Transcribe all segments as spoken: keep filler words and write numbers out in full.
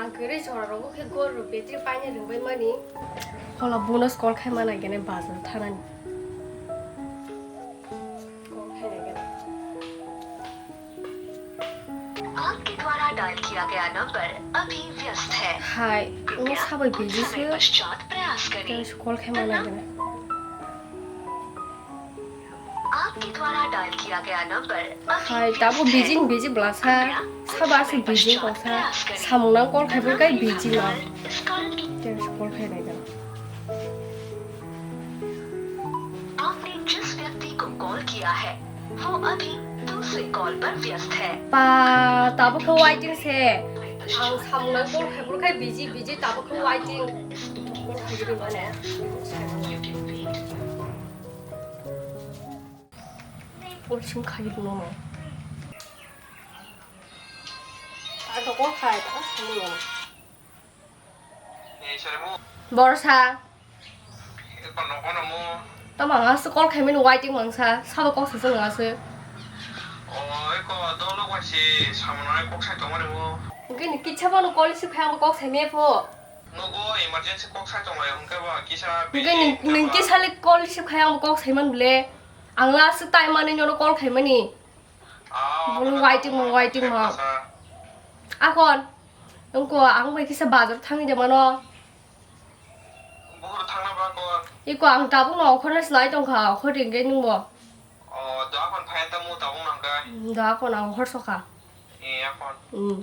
Ang kwrwi jora rogo khe gor rw battery paina rwbai mani. Hola bonus call khai mana gene bazar thanani. Call khai na gene. आपके द्वारा डायल किया गया नंबर अभी व्यस्त है। Hai, कृपया no sabai कुछ busy समय se. पश्चात प्रयास करें। Tei call khai mana gene. आपके द्वारा डायल किया गया नंबर अभी Hai, tabo व्यस्त है। Busy ni busy bwlasa. कृपया कुछ समय पश्चात प्रयास करें। Sabo aswk busy koksa. Samung nang call khai phuru kai busy ma. इस कारण की Tei call khai nai gana. आपने जिस व्यक्ति को कॉल किया है, वो अभी दूसरे कॉल पर व्यस्त है। Pa, tabo khe waiting se. Ang samung nang call khai phuru kai busy, busy, tabo khe waiting. Call khai phuru mane. Call sim khai phuru no. Ang to call khai, ta simi no. Borsa. Tamo ang aswk call khaimani waiting mangsa, sabo kok sacha nang aswk. Hwnkhe ni kisa bono call receive khai ang bo kok saimaya pho. Hwnkhe ni, nwng kisa le call receive khai ang bo kok saiman bole. Ang la aswk time manwi nono call khaimani. Bolo waiting mo, waiting mo. Akon, wngko ang bai kisa bazar thangwi de mano. Buhur thangna ba kon? Iko ang tabuk no okhorno slai tongkha, okhor ringkhe nwngbo. O, do akon phai ta mu tabuk nangkhe. Do akon ang okhor sokha. E, akon. Hmm.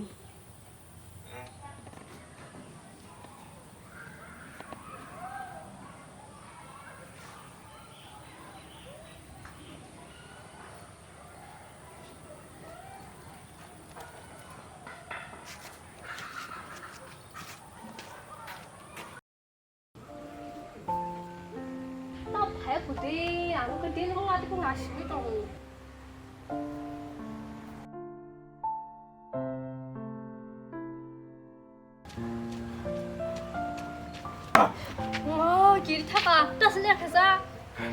Ta phai phuti, ano khe daily wng ati khe naisingwi tongo. Oh, kiri thapa, ta sini kasa.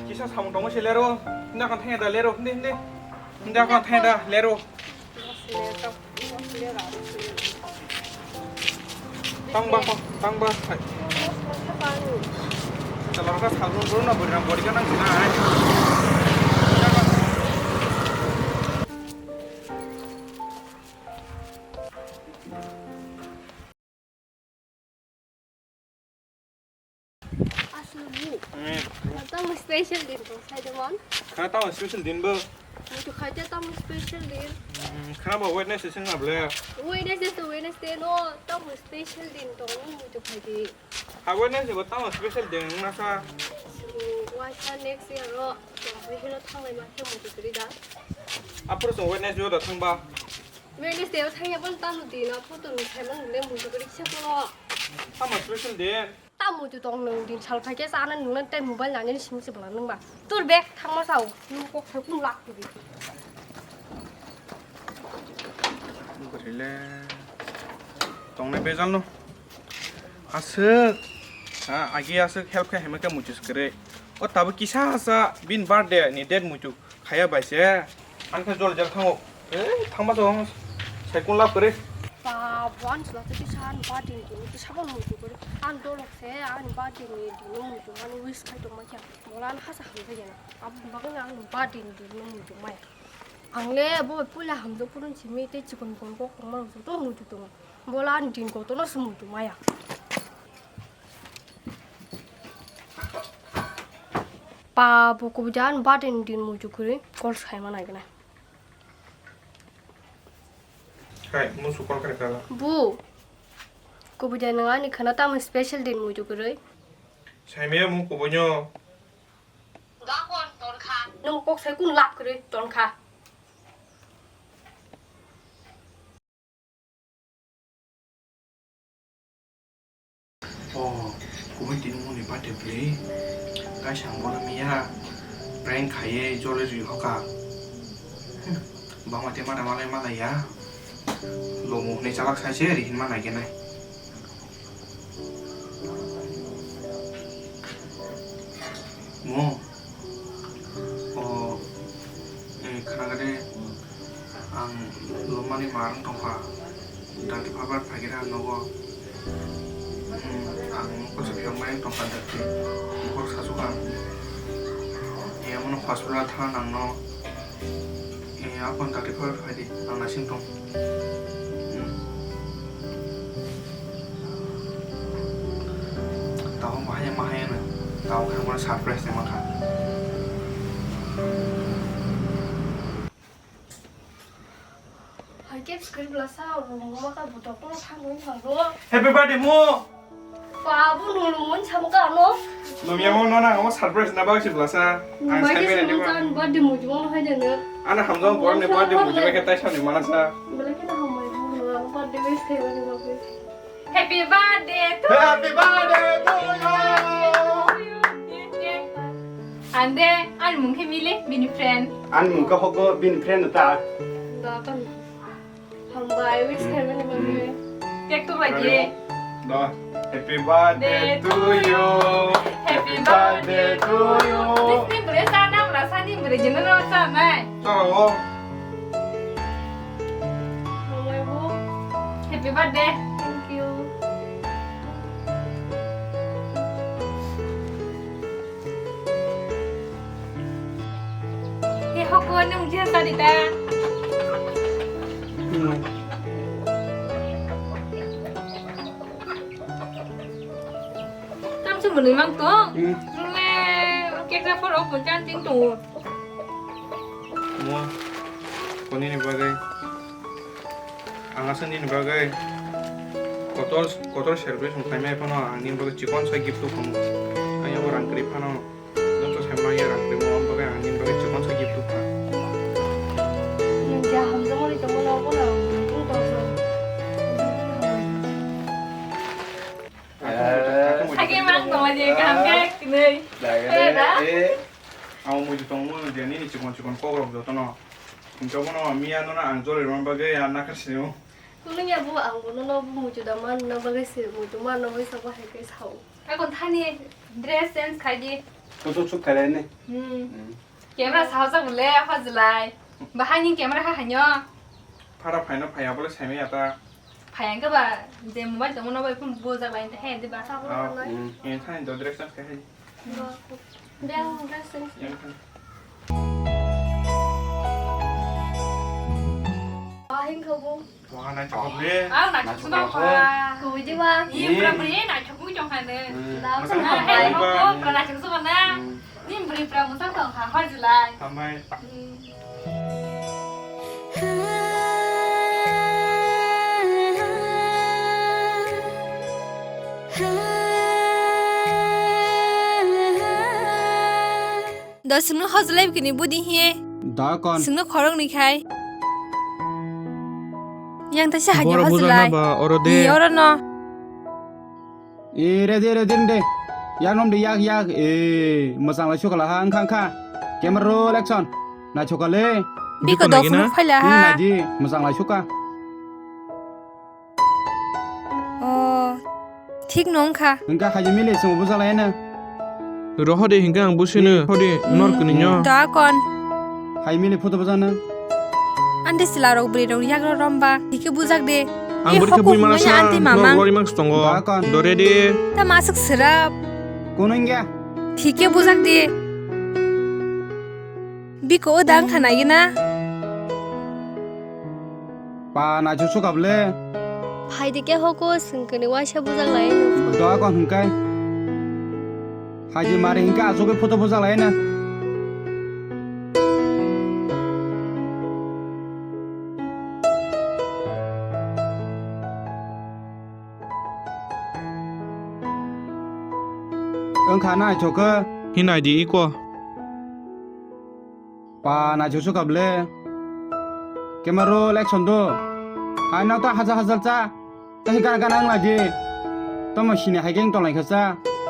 Kisa samung tongo se lero, hindi akan thangya da lero, hindi, hindi. Hindi akan thangya da lero. Tang ba, tang ba. Hai. Kalau ka salon bro na buri na buri ka nang sina, hai. Aswk bu. Hmm. Tamo special din tong sai de mon. Khana tamo special din bo. Muitu khai de tamo special din. Hmm, khana bo Wednesday sing na ble. Wednesday to Wednesday no tamo special din tong muitu khai di. Ha Wednesday bo tamo special din na sa. Waisa next year ro. Tong bai hino thang lai ma khe muitu kri da. Apro so Wednesday ro thang ba. Wednesday o thangya bal tamo din o photo ni saimang le muitu kri kisa kono. Tamo special din. Tamo tu tong nung din sal phaikhe chana nungna tei mobile nangani simi se bwla nungba. Tur bag thangma sao, nung kok sai kun lak tu di. Bwrwile tongnai bejal no. Aswk, ha, agi aswk help khe hemekhe muitu se kwrwi. O tabuk kisa sa bin birthday ni date muitu. Khaya bai se, ang khe jol jel thango. Ei, thangma chwng sai kun lab kwrwi. Ba, bo ani chwla tei kisa ani birthday ni tini kisa bo muitu kwrwi. Ang dolok se ani birthday ni tini muitu mani wish khai tongma khe. Bola ani hasa hamjak ya na. Abo bagwi ang birthday ni tini muitu maya. Ang le bo puila hamjak phuru simi tei chikon kon kok tongma rok joto muitu tongo. Bola ani din kotor no se muitu maya. Pa bo kubui da ani birthday ni din muitu kwrwi call sai ma nai gwnai. Hai, musu call kare kala. Bu. Kubui da nang ani khana tamo special din muitu kwrwi. Sai me mu kubui nyo. Ga kon ton kha. Nung kok sai kun lap kwrwi ton kha. O, kubui tini moni birthday bwrwi. Kaisa ang bono miya prank khaiye jole ri hoka. Hmm, bangma te mana malai malai ya. Lomo hwnwi chalak sai se ri hinma nai khe nai. Mo, o, eh, khana gade ang lomani marang tongkha. Dati phabar phagera nogo. Hmm, ang kosok phiyok mai tongkha dakti. Bukhuk sasukha. Eh, omono hospital thang nangno. Eh, aphano dakti phar phaidi, ang naising tong. Hmm. Tabuk mahaya mahaya no. Tabuk khe omono surprise ni mankha. Hai khe screen blasa rwngma kha butok no thangwi thango. Happy birthday mo. Pa bu nulu mun sam ka no. Numi amo no na amo surprise na bagwi si blasa. Ang sai mere ni ba. Birthday mo jong hai de no. Ana hamjong bor ni birthday mo jong khe tai sa ni mana sa. Bole khe na hamai bu no birthday wish khai ni ba. Happy birthday to you. Happy birthday to you. Ande, ani mung khe Mili, bini friend. Ani mung khe Hogo, bini friend ta. Hambai, wish khaimani bagwi. Cake to bai di. Da. Happy birthday to you. Happy birthday to you. Ni bwrwi cha na, bwrwi cha ni bwrwi jeno no cha nai. Choro. Happy birthday. Thank you. He hoko nung je tadi ta. Tam su muni mang tong. Hmm. Nung le kekra por ok chan ting tong. Mo, koni ni bagwi? Ang aswk nini bagwi kotor, kotor celebration khlaimai phano ang nini bagwi chikon sa gift tubukha. Ang yago rang kwrwi phano, joto sai manya rang kwrwi mo, ang bagwi ang nini bagwi chikon sa gift tubukha. Nung ja hamjakmani tongmani obo no, nung tong sa. Sagi mang tongma je kaham khe kwnwi. Daga Eh, da? Eh. Amo muitu tongmo je nini chikon chikon kok rok jotono. Hingke bono miya nono ang jolai rwna bagwi ang nakha sini o. Nung ya bo ang bono no muitu da man na bagwi se muitu man no bai sa bahai kai sao. Ako thani dress change khai di. Kutu chuk khai lai ne. Hmm. Hmm. Camera sahajak bole apa jelai. Bahai ni camera ha hanyo. Phara phaino phaiya bole saimaya ta. Phaiya ke ba je mobile tongmo no bai phone bujak lai ta he di ba. Ah, hmm. Yang thani do dress change khai. Yang thani. Wah, hing khabu. Wah, naithok le. Ah, naithok naithok se ba. Kubuji ba. Ih, pura pura naithok mui tong khane. Hmm. Masa hai hai ba. Pura naithok se ba na. Hmm. Ni bri pura masa tong kha, hor jilai. Hambai. Hmm. Do sungno hojlai bikini budi hiye. Da kon. Sungno khorok ni khai. Yang ta se hagi hojlai. Boro buja na ba, oro de. Ni oro no. E, ready, ready, ready. Yak nom de, yak, yak. E, mosang lai sukala ha, angkha, angkha. Camera roll, action. Nai sukale. Biko do sungno phaila ha. Hmm, naidi, mosang lai suka. Oh, thik no wngkha. Wngkha, hai mili chwng bujak lai na. Rohode hinkhe ang busino, hode nor kwnwi no. Da kon. Hai mili photo bujak na. Ante sila rok bwrwi rok yak rok romba, thike bujak de. Ang bwrwi khe bui mana sa, anti mamang. Lori mang stongo. Da kon. Dore de. Ta masuk serap. Kono wngya. Thike bujak de. Biko o dang khanai na. Pa naithok sukha bwle. Phaidi khe hoko swngkani waisa bujak lai no. Doa kon hwnkai. Haji mari hinkhe achugwi photo bujak lai na. Wngkha naithok khe. Hinai di iko. Pa naithok sukha bwle. Camera roll action do. Hai nok ta hajar hajar cha. Tei gana gana wng lai di. Tamo sini hai khe wng tong lai kha cha.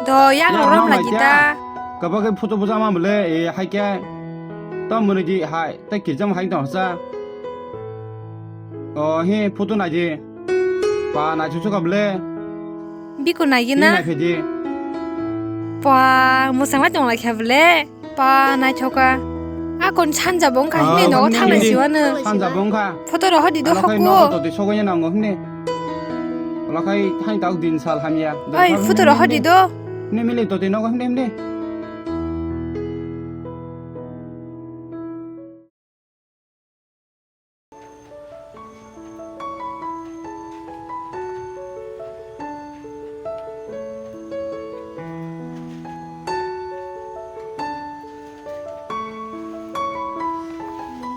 Do yak rok rom lai di ta. Kabo khe photo bujak ma bwle e hai khe. Tamo mwnwi di hai tei kirijak ma hai wng tong kha cha. O hi photo nai di. Pa naithok sukha bwle. Biko nai gina. Nai phe di. Pa mwsang lai tong lai kha bwle. Pa naithoka. A kon sanja bo wngkha himni nogo thanglai siwano. Sanja bo wngkha. Photo rohor di do hokku. Photo di sogwi nango himni. Ola khai hai tau din sal hamya. Ai, photo rok hodi do. Ne mili to tino hne hne.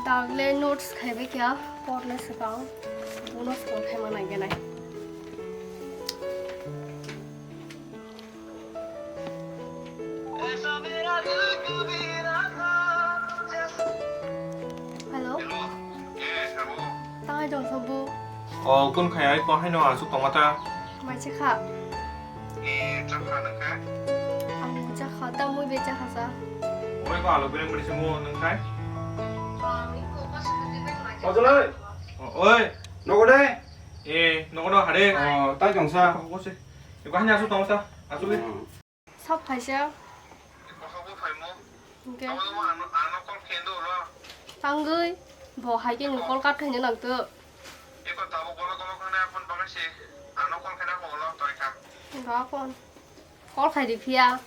Dagle notes khaibai kya porna swkang bono phone khaima nangya nai. Hello. Hello. Eh, hello. Tangai tong sobu. Oh, kun khai ai ko haino asuk tongma ta. Mai se kha. Eh, chakha nang kha? Ang chakha, ta mui be chakha sa. Oi ko alo bere bere se mo nang khai. Ojolai. Oi. Nogo de. Eh, nogo no hare. Oh, tai tong sa. Ko se. Ko hanya asuk tong sa. Asuk le. Sab phaisa. Hinkhe tangwi bo hai khe nwng call cut khaina nangtw. Ga phone. Call khai di phiya.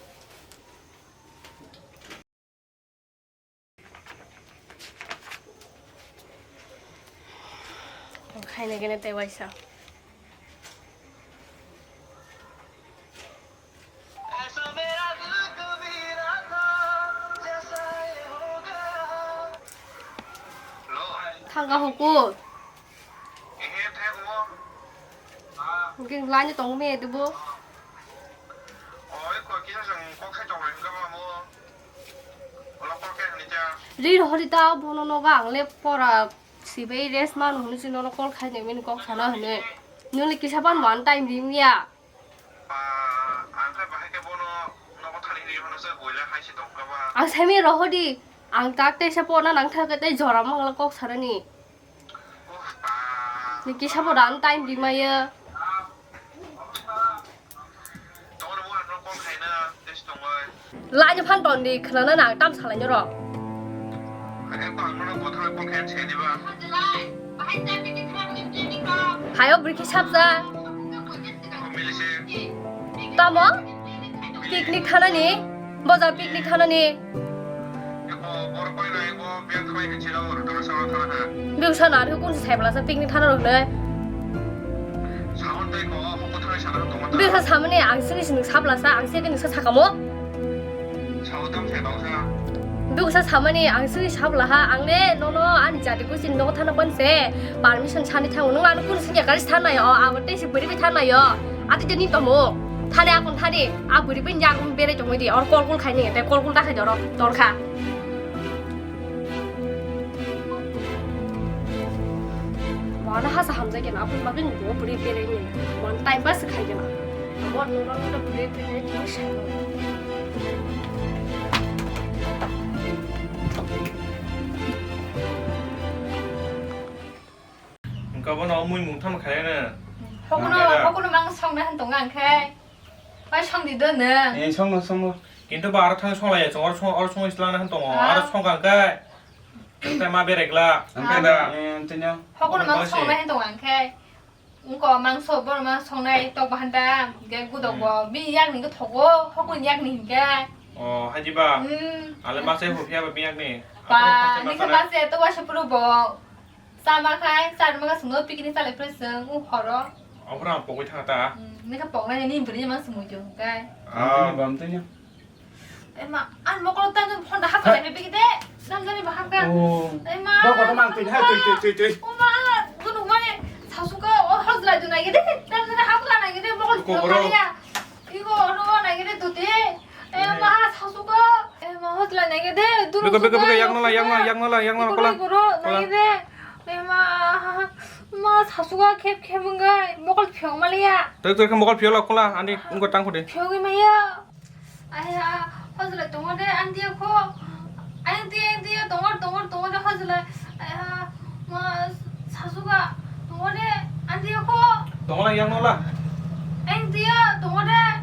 Khaina gene tei waisa. Thangka huku. Ging lani tong me dubu. Ri rohori ta bono noga ang le pora sibai rest manu hwnwi si nono call khai nai mini kok sana hwnwi. Nini kisa ban one time ring ya. Ang sai mi rohori ang tak tei sa pona nang thak tei jora mangla kok sana ni. Ni kisa bo one time ring ma ya. Laini phan ton di khna na nang tam salai nyo ro. Hayo brikhi sapja. Tamo? Picnic thanani? Boja picnic thanani? Bwsa na arwi kunsi saibla sa picnic thana rok ne. Bwsa samani ang sini sini sabla sa ang sini sini sakamo. Bwsa samani ang sini sabla ha ang ne nono ani jati kusin nogo thana kon se permission sani thango nung ano kunsi ya kari thana yo abo tei si buri bi thana yo ati teni tomo thani akon thani a buri bi nyang bere tongoi di or kol kol khai ni te kol kol ta khai doro tor kha. Wala hasa hamjai kena, apun bagwi ni bo buri bere ni. Wan time pass khai kena. Amo nuro nuro buri bere ni sai. Engka bono mui mung tham khai na. Hokuno, hokuno mang song na han tong ang khai. Pai song di do nang. Eh, song no, song no. Kintu ba aro thang song lai ya, song aro song, aro song islang na han tong. Ah. Aro song kang khai. Tei ma berekla. Ang khe da. Eh, tini. Hokuno mang song na han tong ang khai. Ungko mangso, bono mang songnai tok bahan ta, hingke gudok bo, hmm, bini yakni khe thogo, hokoni yakni hingke. O, haji ba? Hmm. Ale mase huphiya ba bini yakni. Ba, nikhe mase to waisa puru bo. Chama khai, char manga sungno picnic chalai phre chwng, u horo. Ophra ang pogwi thang ta. Hmm, nikhe pognai ni bwrwi mang sumui tong hingke. Ah. Bam tanya. Ema, an mokol tan phone da hap kai bigi de. Nam jani baham ka. Oh. Ema. Ba koto mang tui ha tui tui tui tui. Oma, gunu mane sasuka o hos lai du nai de. Nam jani hap la nai de mokol ko bro. Igo no nai de dute. Ema sasuka. Ema hos lai nai de. Beko beko beko yang nola yang nola yang nola yang nola kola. Kola. Nai de. Ema ma sasuka khep khep ngai mokol phiong maliya. Tek tek mokol phiong la kola ani ungko tang khode. Phiong maya. Aiha, hojlai tongo de, ang diya kho. Ang diya, ang diya, tongo, tongo, tongo de hojlai. Aiha, ma, sasuka, tongo de, ang diya kho. Tongo la, yang no la. Ang diya, tongo de.